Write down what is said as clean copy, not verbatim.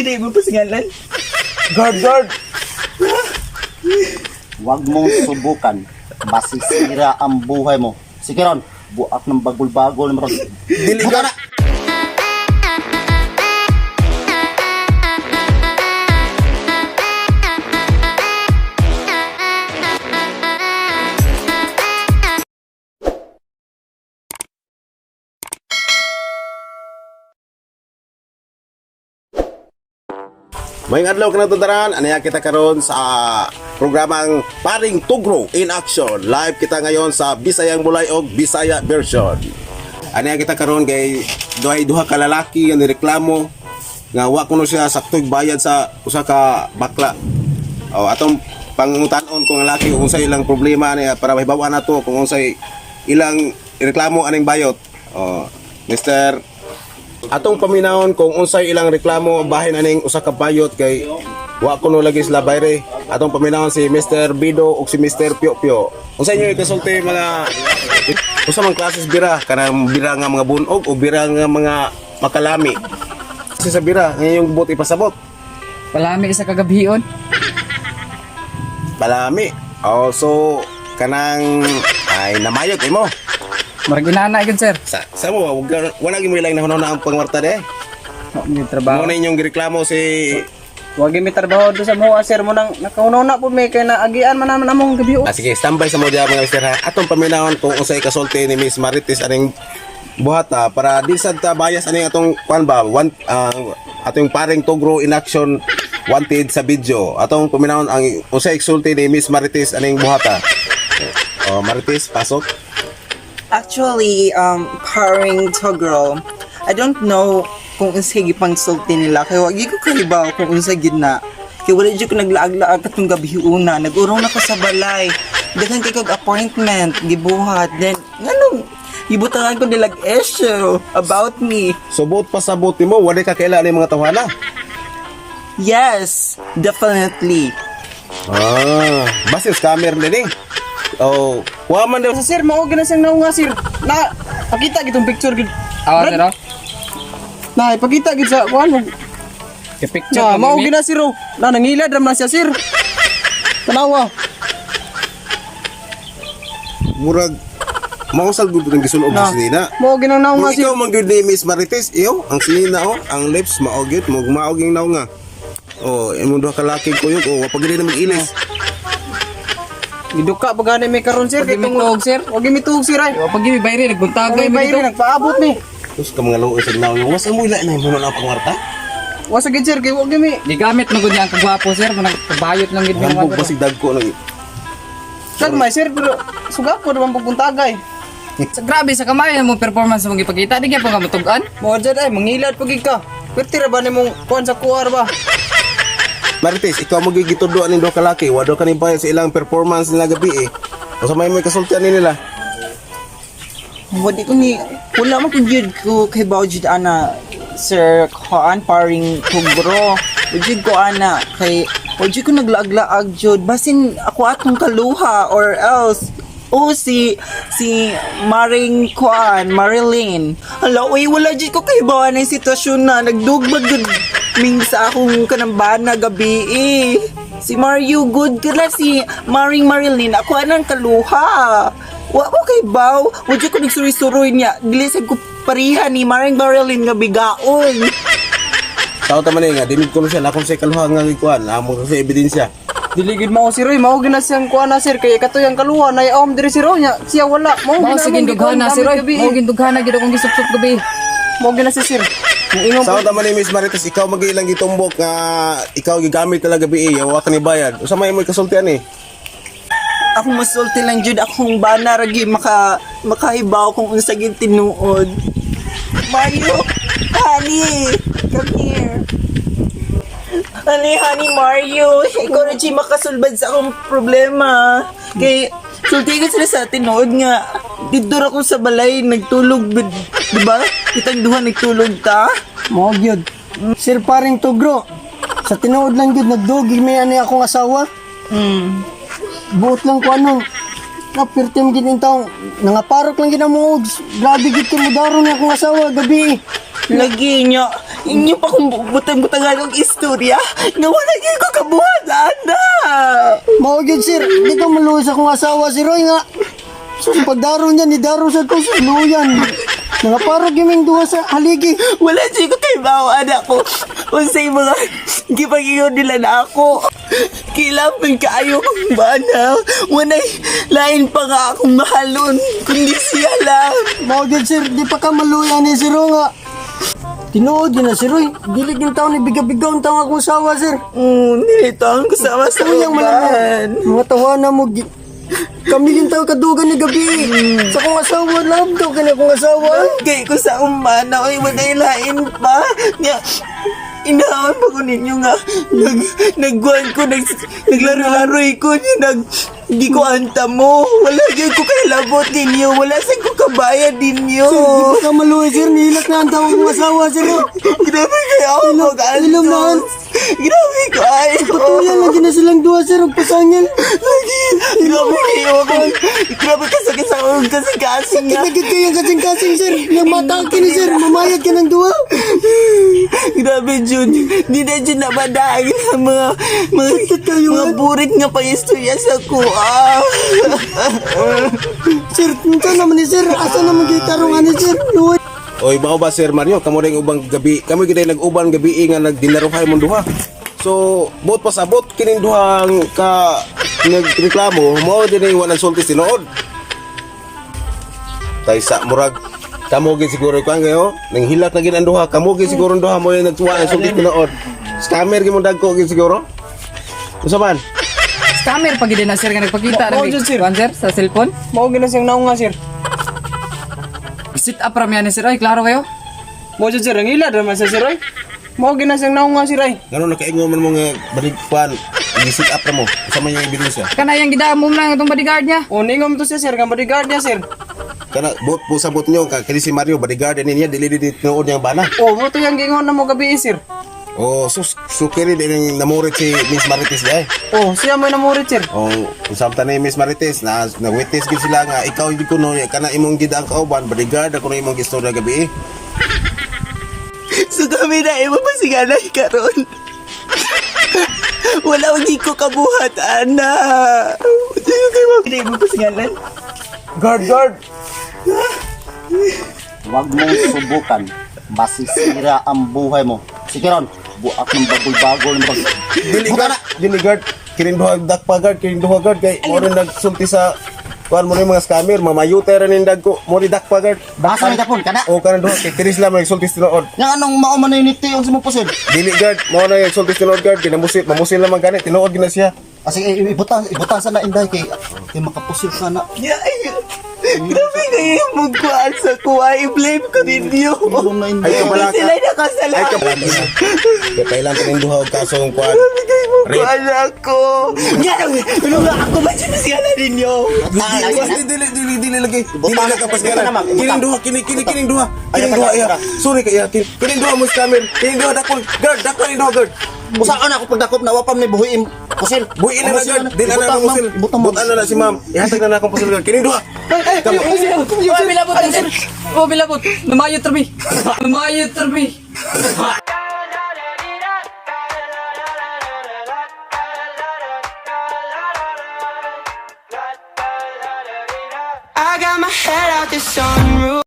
Hindi mo pa singalan. Guard, guard. Huwag mong subukan. Masisira ang buhay mo. Sige ron, buak ng bagol-bagol mo ron. Dili Buka guard. na! May adlaw ka tadaran, anaya kita karon sa programang Paring Tugro in Action. Live kita ngayon sa Bisayang Bulay og Bisaya version. Anaya kita karon kay duhay duha ka lalaki nga nireklamo nga wa kuno siya saktoy bayad sa usa ka bakla. O atong pangutanon kung ang laki kung unsay ilang problema niya para mahibaw-an nato kung unsay ilang reklamo aning bayot. O Mr. Atong paminahon kung unsay ilang reklamo bahin aning usa ka bayot kay wa kuno lagi sila bayre. Atong paminahon si Mr. Bido ug si Mr. Pio Pio. Unsay inyo ikasulti mga usa man klases bira kanang bira nga mga bunog o bira nga mga makalami. Kasi sa bira ngayong buot ipasabot. Palami sa kagabion. Palami. Oh, so kanang ay namayot imo. Marag inana gyud, sir. Sa mo wala gyud mo ilang nahunahuna ang pangwarta de. Wa mi Mo trabaho. na inyong gireklamo si Wag mi trabaho do sa mga sir mo nang nakauna na po may kay naagian man naman among gabi. Ah, sige, standby sa mo diya mga mister ha. Atong paminahon kung unsay kasulti ni Miss Marites aning buhata para di sad ta bias aning atong kuan ba one, atong paring Tugro in action wanted sa video. Atong paminahon ang unsay sulti ni Miss Marites aning buhata. Oh, Marites, pasok. Actually, powering to girl, I don't know kung unsay gipang sulti nila. Kaya wag ko kahibaw kung unsay gid na. Kaya wala jud ko naglaag-laag katong gabi una. Nag-urong na ko sa balay. Daghan kay kog appointment, gibuhat. Then, nganong gibutangan ko nilag issue about me. Subot pa sa buti mo, wala ka kaila ani mga tawhana. Yes, definitely. Ah, basta scammer din eh. Oh, wa man daw Sa sir mao gina siyang naunga sir. Na pakita gitong picture gid. Awa sir, oh. Na ipakita gid sa kuan mo. Kay picture Na na mao gina sir oh. Na nangilad ram na siya sir. Tanawa. murag mausal gud ng gisulob Na. sa sinina. Mao gina Kung naunga sir. ikaw man gyud ni Miss Marites, iyo, ang sinina oh, ang lips mao gyud, mo mao gyud naunga. Oh, imong duha ka laki kuyog oh, wa pa gyud na mag-ilis. Giduka pa gani may karon sir Wag kay mi tuog, sir. Wag mi tuog sir ay. Wa pag mi bayre nagbuntagay Tagay mi bayre dito. nagpaabot ni. Tapos ka mga luoy sa naunga, was mo ila na mo na ang pangwarta. Wa sa gid sir kay wag mi. Gigamit man gud niya ang kagwapo, sir, manang kabayot lang gid mi. Hambog basig dagko nag Kag may sir pero suga po naman pagbuntagay. Sa grabe sa kamay mo performance mong gipakita, di gyapon ka matug-an. Mao jud ay mangilad pag gid ka. Pwerte ra ba nimong kuan sa kuar ba? Marites, ikaw mo gigitudo aning duha ka laki, wa daw ka ni bayad sa ilang performance nila gabi eh. Usa may may kasultian ni nila. Wala ko ni, wala man ko jud ko kay bao jud ana sir kuan paring tugro. Jud ko ana kay wa jud ko naglaag-laag jud basin ako atong kaluha or else. Oh, si Maring Kuan, Marilyn. Hala, uy, wala jud ko kay bawa na sitwasyon na nagdugbag jud ming sa akong kanambana gabi eh. Si Mario good ka na si Maring Marilyn. Ako anang kaluha. Wa ko kay baw. Wa jud ko nagsuroy-suroy niya. Gilisag ko pariha ni Maring Marilyn nga bigaon. Tao ta man eh, nga dimid ko na siya, nakon sa kaluha nga gikuan, amo sa ebidensya. Dili gid mao sir oy, mao gina siyang kuan na sir kay katoy ang kaluha na om diri sir oy nya siya wala. Mao Mao gina sa among gindughana gikuan sir, oy. gamit gabi, Mao eh. gindughana gid akong gisupsup gabi. Mao gina si sir. Kung ingon Sa ta man ni Miss Marites, ikaw magilang gitumbok nga ikaw gigamit talaga gabi eh, wa ka ni bayad. Usa may mo kasultian eh. Ako masulti lang jud akong bana ragi makahibaw kung unsa gid tinuod. Mario, honey, come here. Honey, honey, Mario, ikaw na jud makasulbad sa akong problema. Kay sulti ko sila sa tinuod nga didto ra ko sa balay nagtulog di ba? Kitang duha nagtulog ta. Mao gyud. Sir paring Tugro, sa tinuod lang gyud nagdugi may ani akong asawa. Buot lang ko anong kapirtim gid in taong nangaparok lang gid ang mga ugs. Grabe gid kay mudaro ni akong asawa gabi. Lagi niya, Inyo pa kong butang-butangan og istorya nga wala gyud ko kabuhat ana. Mao gyud sir, di ko maluoy sa akong asawa si Roy nga. Sus, pagdaro niya, ni daro sa ko sa luyan. Nangaparog yung duha sa haligi. Wala jud ko kay bawo anak ko. Unsay mga gipag-ingon nila na ako. Kailangan kaayo kong bana. Walay lain pa nga akong mahalon kundi siya lang. Mao gyud sir, di pa ka maluya ni si Roy nga. Tinuod yun na si Roy. Dili gyud taon ni biga-bigaw ang taong akong asawa sir. Nilito ang kasama sa Uyang uban. malamang. Mga tawa na mo. Kami yung tao kadugan ni gabi. Sa akong asawa, love daw kani akong asawa. Kay ko sa umana, oy, walay lain pa. Nga, inaon pa ko ninyo nga, nagguan ko, naglaro-laroy ko, niya, di ko anta mo. Wala gyud ko kailabot ninyo, wala sa ko kabayad ninyo. Sir, di pa ka maluoy sir. Nihilak na ang tawag akong asawa sir. Grabe kayo ako mag-antos. Ilom na. Grabe ko ay. Patuyan lang gina silang duha sir. Ang pasangil. Lagi, grabe kayo ako. Grabe kasakit sa akong kasing-kasing nga. Kinagit kayo yung kasing-kasing sir. Yung mata ni sir. Mamayad ka ng duha. Grabe, Jun. Di na Jun nabadaag ang mga, Sakit kayo, mga ah. burit nga pangistorya sa kuha. Sir, unsa naman ni sir? Asa naman gitarong ani sir? Luoy. Oy, mao ba Sir Mario, kamo ring ubang gabi, kamo gid nag-uban gabi nga nagdinaruhay mong duha. So, buot pasabot kining duhang ka nagreklamo, mao din ay walang sulti tinuod. Tay sa murag kamo gid siguro kan kayo, nang hilak na gid ang duha, kamo gid siguro ang duha mo yung nagtuwa ang sulti tinuod. Scammer gid mo dagko gid siguro. Unsa man? Scammer pag na sir nga nagpakita Mao ra jud, sir. Kuan sir sa cellphone. Mao gina siyang naunga sir. Sit up ra mi ani sir. Ay klaro kayo. Mao jud sir, ang ila ra man siya sir oy. Mao gina siyang naunga sir ay. Ngano nakaingon man mo nga baligpan, i-sit up na mo. Unsa man yung ebidensya? Kana yang gidamo na itong bodyguard niya. O ningom to siya sir, nga bodyguard niya sir. Kana buot po sabot nyo ka kini si Mario bodyguard ni niya dili dili tinuod niyang bana. O mo to yang gingon na mo gabi sir. Oh, sus, sukiri din ang namurit si Miss Marites di ay. O siya may namurit sir. Oh, usamta ni Miss Marites na na witness gid sila nga ikaw hindi ko no kana imong gid ang kauban bodyguard ako na imong gistorya gabi. Eh. So kami na imo pa sigalay karon. Wala ko ko kabuhat, ana. Hindi ko kayo hindi mo pasigalan. Guard, guard. Huwag mong subukan. Masisira ang buhay mo. Sige ron, buak ng bagol-bagol ng bag... Dili guard, dili guard. Kining duha dakpa guard, kining duha guard kay mo rin nagsulti sa kuan mo rin mga scammer, mamayute ra ning dagko, mo rin dakpa guard. Basa may tapon, kana? O kanang duha kay kini sila may nagsulti sa tinuod. Nga anong mao man na unity ang sumupusin? Dili guard, mo na nagsulti sa tinuod guard, kinamusil, mamusil naman gani tinuod gina siya. Ah, sige, ibutang, ibutang sana inday kay makapusil ka na. Yeah, ay, grabe kayo magkuhan sa kuha. I-blame ko ninyo. Ilong na inday. Ay, kabala ka. Sila nakasalanan. Ay kabala. Kay kailan kining duha og kasong kuan. Grabe kayo magkuhan ako. Nga, ano nga ako ba sinusigalan ninyo? Dili dili dili dili lagi. Dili Ibutang. na kapas ganan. Ibutang naman, ibutang. Kining duha kini kini kining duha. Ay, Kining duha ay, iya. ay. Sorry kay iya. Kining duha mo scammer. Kining duha dakon. Guard dakon kining duha guard. Usa ka na ako pagdakop na wapam ni buhiin pusil. Buhi na na guard. Dili na Ibutang, na musil. ma'am. Ibutang, ma'am. Butan na na si ma'am. Ihatag na na akong pusil guard. Kining duha. Ay, oh, bilabot na sir. Oh, bilabot. Namayot termi. Namayot termi. I got my head out the sun.